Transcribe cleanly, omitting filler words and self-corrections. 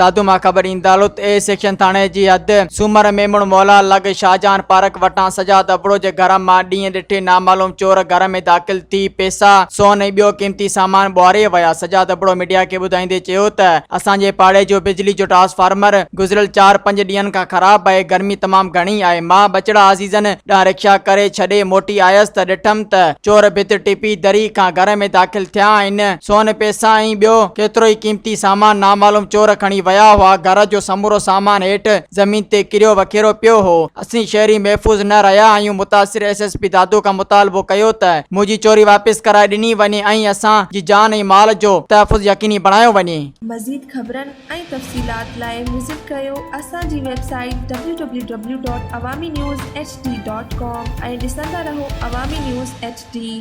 دادو مان خبر ايندا هلو ته اي سيڪشن ٿاڻي جي حد سومر ميمڻ مولا لڳ شاهجهان پارڪ وٽان سجاد ابڙو جي گهر مان ڏينهن ڏٺي نامعلوم چور گهر ۾ داخل ٿي پيسا، سون ۽ ٻيو قيمتي سامان ٻوهاري ويا. سجاد ابڙو ميڊيا کي ٻڌائيندي چيو ته اسان جي پاڙي جو بجلي جو ٽرانسفارمر گذريل چار پنج ڏينهن کان خراب آهي، گرمي تمام گهڻي آهي، مان ٻچڙا عزيزن ڏانهن رڪشا ڪري ڇڏي موٽي آيس ته ڏٺم ته چور ڀت ٽپي دري کان گهر ۾ داخل ٿيا آهن، سون، پئسا ۽ ٻيو ڪيترو ئي قيمتي سامان نامعلوم چور کڻي ويا هئا، گهر جو سمورو سامان هيٺ زمين تي ڪريو وکيرو پيو هو، اسين شهري محفوظ نه رهيا آهيون، متاثر ايس ايس پي دادو کان مطالبو ڪيو ته منهنجي چوري واپس ڪرائي ڏني وڃي ۽ اسان جي جان ۽ مال جو تحفظ يقيني بڻايو وڃي. مزيد خبرن ۽ تفصيلات لاء وزٽ ڪريو اسان جي website W W W dot Awami news H D dot com ۽ ڏسندا رهو عوامي نيوز ايڇ ڊي.